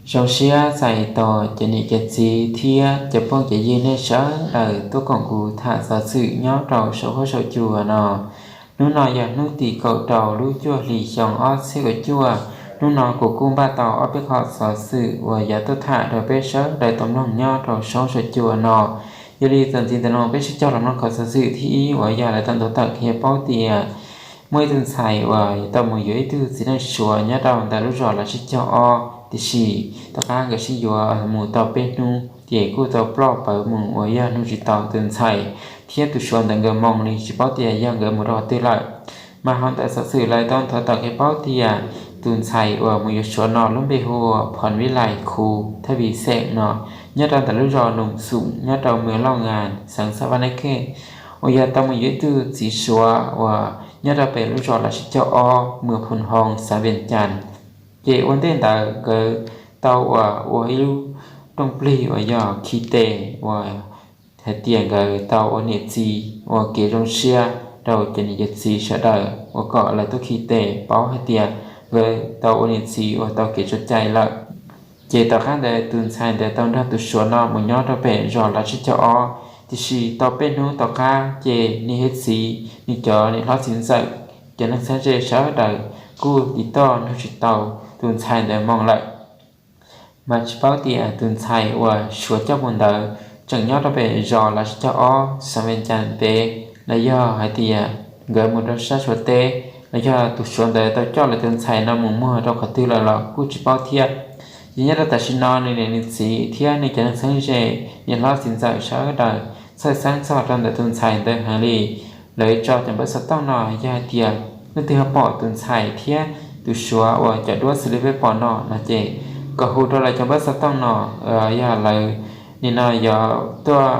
Zoo siab txais tos cov niam cov txiv thiab cov phooj cov ywg nej sawv daws tuaj koom kuv tham xov xwm nyob rau saum huab saum cua no. Hnub no yog hnub tim kaum rau lub cuaj hlis xyoo ob txhiab kaum cuaj. Hnub no kuv kuj npaj tau ob peb qho xov xwm uas yuav tuaj tham rau peb sawv daws tau mloog nyob rau saum huab saum cua no. Yog li txuas ntxiv ntawm no peb sib cog los mloog qhov xov xwm thib ib uas yog lawv tau nthuav tawm qhia paub tias muaj ib tug ntxhais uas tau mus yuav ib tug txiv neej suav nyob rau ntawm lub zos Lav Tsib Caug Ob, tiam sis tom qab nkawd sib yuav mus tau peb hnub ces kuj tau ploj pawv mus uas yog nug tsis tau tus ntxhais thiab tus suav ntawd nkawd moo li tsis paub tias yog nkawd mus rau qhov twg lawm. Mas hauv ntawm xov xwm lawv tau nthuav tawm qhia paub tias tus ntxhais uas mus yuav suav no lub npe hu ua Phom Vib Lais Khu Thaj Vim Xeem no, nyob rau ntawm lub zos Noom Xoom nyob rau mws Lauj Ngas xeev Xaj Vaj Nab Khej, uas yog tau mus yuav ib tug txiv suav uas nyob rau pem lub zos Lav Tsib Caug Ob mws Phoos Hoo xeev Vees Cas. Ces ua ntej ntawd nkawd tau uas ua ib lub rooj plig uas yog khi tes uas hais tias nkawd tau ua niam txiv ua kev zoo siab rau cov niam cov txiv sawv daws uas kom lawv tuaj khi tes paub hais tias nkawd tau ua niam txiv uas tau kev tso cai lawm. Ces tom qab ntawd tus ntxhais ntawd tau nrog tus suav no mus nyob rau pem zos Lav Tsib Caug Ob, tiam sis tau peb hnub tom qab ces niam thiab txiv, nws cov niam hlob txiv ntxawm, cov neeg txheeb ze sawv daws kuj tiv toj nug tsis tau tus ntxhais ntawd moo lawm. Mas tsis paub tias tus ntxhais uas suav coj mus ntawd tseem nyob rau pem zos Lav Tsib Caug Ob xeev Vees Cas pem, los yog hais tias nkawd mus rau sab Suav teb, los yog tus suav ntawd tau coj lawv tus ntxhais no mus muag rau qhov twg lawm los kuj tsis paub thiab. Ces nyob rau tam sim no nws niam nws txiv thiab nws cov neeg txheeb ze, niam hlob txiv ntxawm sawv daws txhawj xeeb txog rau ntawm tus ntxhais ntawd heev li. Lawv tso cov npawb xov tooj no yog hais tias leej twg ho pom tus ntxhais thiab tus suav uas cov duab xws li peb pom no no ces kom hu rau lawv cov npawb xov tooj no, yog lawv nim no yuav tuaj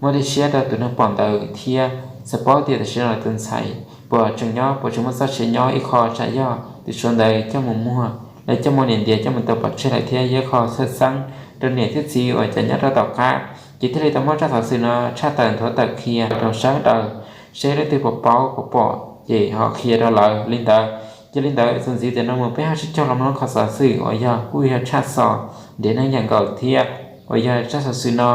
muab dej siab rau tus neeg pom ntawd thiab xav paub tias tam sim no tus ntxhais puas tseem nyob puas tseem muaj txoj sia nyob, ib qho tsam yog tus suav ntawd coj mus muag, lawv coj mus niam ntiav coj mus tau pov tseg lawm thiab yog ib qho txhawj xeeb rau niam thiab txiv uas cov nyob rau tom qab. Ces thiaj li tau muab tsab xov xwm no tshaj tawm nthuav tawm qhia rau sawv daws seb leej twg puas paub puas pom ces ho qhia rau lawv li ntawd. Yog li ntawd txuas ntxiv tias no mus peb ho sib cog los mloog qhov xov xwm uas yog kuj yog tshaj xom ntev neeg yam nkaus thiab. Uas yog tsab xov xwm no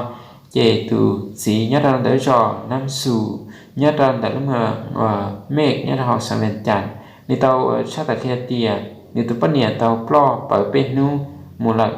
ces tus txiv nyob rau ntawm zos Nab Xus, nyob rau ntawm lub mej nyob rau hauv xeev Vees Cas, nws tau tshaj tawm qhia tias nws tus poj niam tau ploj pawv peb hnub mus lawm,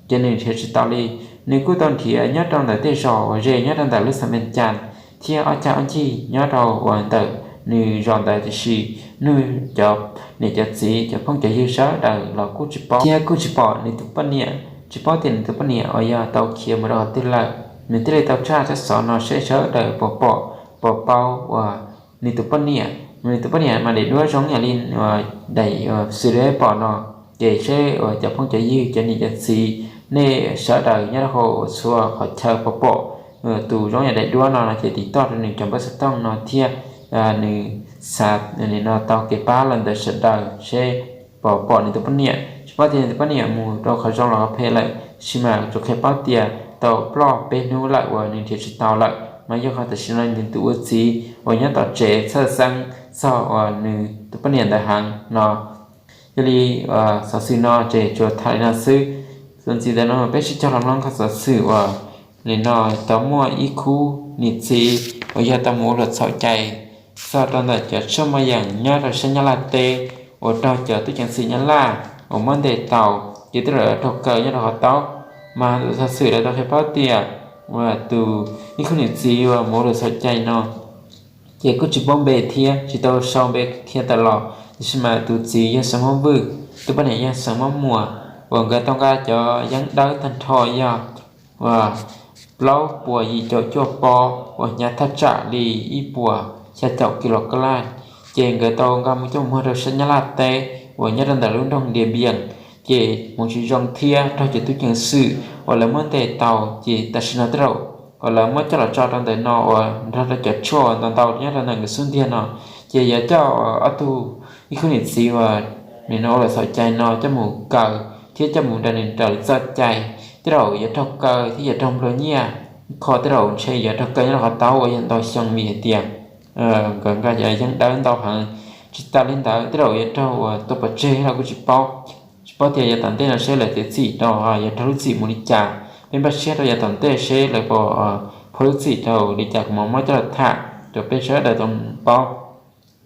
ces nws nrhiav tsis tau li. Nws kuj tau nrhiav nyob rau ntawm tej zos uas ze nyob rau ntawm lub xeev Vees Cas thiab ob cag ob ncig nyob rau uas ntawm nws zos ntawd, tiam sis nws cov niam cov txiv cov phooj cov ywg sawv daws los kuj tsis paub thiab kuj tsis pom nws tus poj niam, tsis paub tias nws tus poj niam uas yog tau khiav mus rau qhov twg lawm. Nws thiaj li tau tshaj tsab xov no seb sawv daws puas pom puas paub uas nws tus poj niam. Nws tus poj niam mas daim duab zoo yam li daim xws li peb pom no, ces seb uas cov phooj cov ywg cov niam cov txiv nej sawv daws nyob rau hauv txhua qhov chaw puas pom tus zoo yam daim duab no no ces tiv toj rau nws cov npawb xov tooj no thiab nws xav nim no tau kev pab los ntawm sawv daws seb puas pom nws tus poj niam. Tsis paub tias nws tus poj niam mus rau qhov zoo los qhov phem lawm, tab sis mas tsuas qhia paub tias tau ploj peb hnub lawm uas nws nrhiav tsis tau lawm, mas yog qhov tam sim no nws tus ua txiv uas nyob tom tsev txhawj xeeb txog uas nws tus poj niam ntawd heev no. Yog li xov xwm no ces tsuas tham li no xwb. Txuas ntxiv ntawm no peb sib cog los mloog qhov xov xwm uas nim no tau muaj ib khub niam txiv uas yog tau mus ua luam txhaum cai txog rau ntawm cov tshuaj moj yeem nyob rau sab Nyab Laj teb uas raug cov tub ceev xwm Nyab Laj uas muab ntes tau, ces tej zaum yuav raug kaw nyob rau qhov taub. Mas ntawm xov xwm lawv tau qhia paub tias uas tus ib khub niam txiv uas mus ua luam txhaum cai no ces kuj tsis paub npe thiab tsis tau sau npe qhia tawm los, tiam sis mas tus txiv yog xeem Hmoob Vwj, tus poj niam yog xeem Mab Muas, uas nkawd tau nqa cov yeeb dawb tag nrho yog uas plaub puas yim caum cuaj pob uas hnyav thaj tsam li ib puas xya caum kilogram, ces nkawd tau nqa mus coj mus muag rau sab Nyab Laj teb uas nyob rau ntawm lub nroog Dias Npias, ces hmoov tsis zoo thiab raug cov tub ceev xwm uas lawv muab ntes tau, ces tam sim no tej zaum uas lawv muab coj los tso rau ntawm no uas nrog rau cov tshuaj ntau ntau nyob rau ntawm nkawd xub ntiag no, ces yuav coj ob tug ib khub niam txiv uas nim no ua luam txhaum cai no coj mus kaw thiab coj mus nrog nws raws li txoj cai. Tej zaum yuav raug kaw thiab yuav raug nplua nyiaj, ib qho tej zaum ntshe yuav raug kaw nyob rau qhov taub uas yog ntau xyoo vim hais tias nkawd nqa cov yeeb dawb ntau heev. Tsis tas li ntawd tej zaum yuav raug uas tua pov tseg los kuj tsis paub. Tsis paub tias yav tom ntej no seb lawv tej txim rau yav raug lub txim mus li cas. Peb npaj siab rau yav tom ntej seb lawv puas pub lub txim rau li cas, kuv mam muab coj los tham rau peb sawv daws tau paub.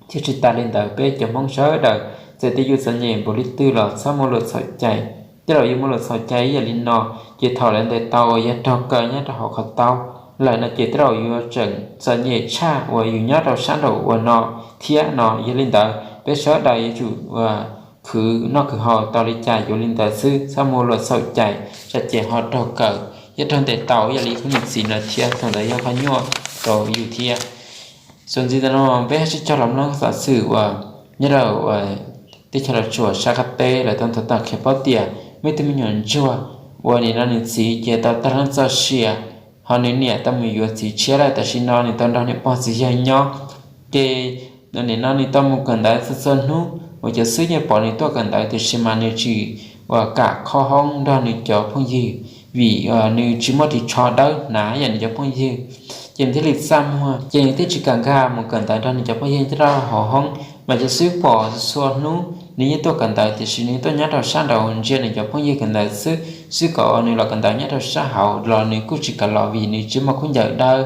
Thiab tsis tas li ntawd, peb cov Hmoob sawv daws txawm tias yus txom nyem npaum li twg los txhob muaj luag txhaum cai. Tej zaum yus muaj luag txhaum cai ib yam li no, ces thaum lawv ntes tau uas yog raug kaw nyob rau hauv qhov taub lawm no ces tej zaum yuav tseem txom nyem tshaj uas yus nyob rau sab nraum ua no thiab no. Yog li ntawd, peb sawv daws yuav tsum khwv noj khwv haus tau li cas yuav li ntawd xwb, txhob muaj luag txhaum cai, tsam ces ho raug kaw, yog raug ntes tau ib yam li kuv niam txiv no thiab, thaum ntawd yog qhov nyuaj rau yus thiab. Txuas ntxiv ntawm no peb sib cog los mloog xov xwm uas nyob rau teb chaws Los Tsuas sab qab teb lawv tau nthuav tawm qhia paub tias muaj ib tug me nyuam ntsuag uas nim no nws txiv ces tau tag leej txoj sia, ho nws niam tau mus yuav txiv tshiab lawm. Tam sim no nws tau nrog niam pog txiv yawg nyob, ces nim no nws tau mus kawm ntawv txhua txhua hnub uas cov xib hwb yeej pom nws tuaj kawm ntawv, tiam sis mas nws tsis uas kam khob hoob nrog nws cov phooj ywg, vim nws tsis muaj ris tsho dawb hnav yam nws cov phooj ywg. Ces nws thiaj li txaj muag, ces nws thiaj tsis kam nkag mus kawm ntawv nrog nws cov phooj ywg nyob rau hauv hoob. Mas cov xib hwb pom txhua hnub nws yeej tuaj kawm ntawv, tiam sis nws tuaj nyob rau sab nraud ntsia nws cov phooj ywg kawm ntawv xwb, xwb kom nws los kawm ntawv nyob rau sab hauv los nws kuj tsis kam los vim nws tsis muaj khaub ncaws dawb,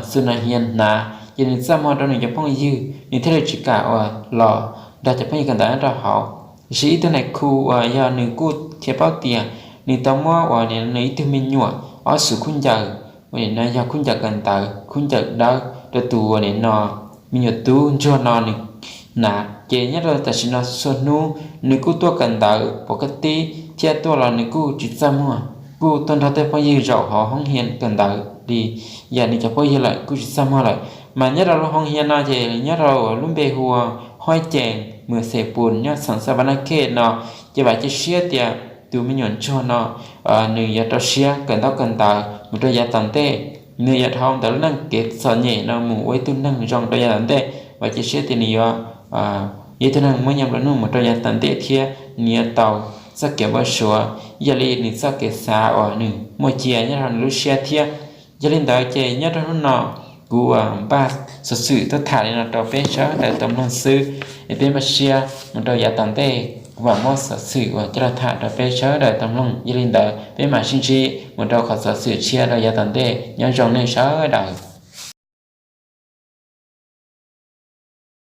xu na hiav hnav. Ces nws txaj muag rau nws cov phooj ywg, nws thiaj li tsis kam uas los nrog cov phooj ywg kawm ntawv nyob rau hauv. Tiam sis ib tug nais khu uas yog nws kuj qhia paub tias nws tau muab uas nim no nws ib tug me nyuam ob xuv khaub ncaws, uas nim no yog khaub ncaws kawm ntawv, khaub ncaws dawb rau tus uas nim no me nyuam tub ntsuag no nws hnav. Ces nyob rau tam sim no txhua hnub nws kuj tuaj kawm ntawv pom kab tib thiab tuaj los nws kuj tsis txaj muag, kuj tuaj nrog tej phooj ywg zaum hauv hoob hias kawm ntawv li yam nws cov phooj ywg lawm, kuj tsis txaj muag lawm. Mas nyob rau lub hoob hias no ces nyob rau lub npe hu ua Huab Cees Mws Xes Pus nyob xeev Xas Vas Nas Khej no, ces vam cia siab tias tus me nyuam ntsuag no nws yuav rau siab kawm ntaub kawm ntawv mus rau yav tom ntej, nws yuav dhau ntawm lub neej kev txom nyem no mus ua ib tug neeg zoo rau yav tom ntej. Vam cia siab tias nws yuav yog ib tug neeg muaj nyiaj nplua nuj mus rau yav tom ntej thiab nws yuav tau txoj kev npau suav ib yam li nws txoj kev xav uas nws muaj cia nyob rau nws lub siab thiab. Yog li ntawd ces nyob rau hnub no kuv npaj xov xwm tuaj tham li no rau peb sawv daws tau mloog xwb, es peb npaj siab mus rau yav tom ntej kuv mam muab xov xwm uas coj los tham rau peb sawv daws tau mloog. Yog li ntawd peb mam sib ntsib mus rau qhov xov xwm tshiab rau yav tom ntej. Nyob zoo nej sawv daws.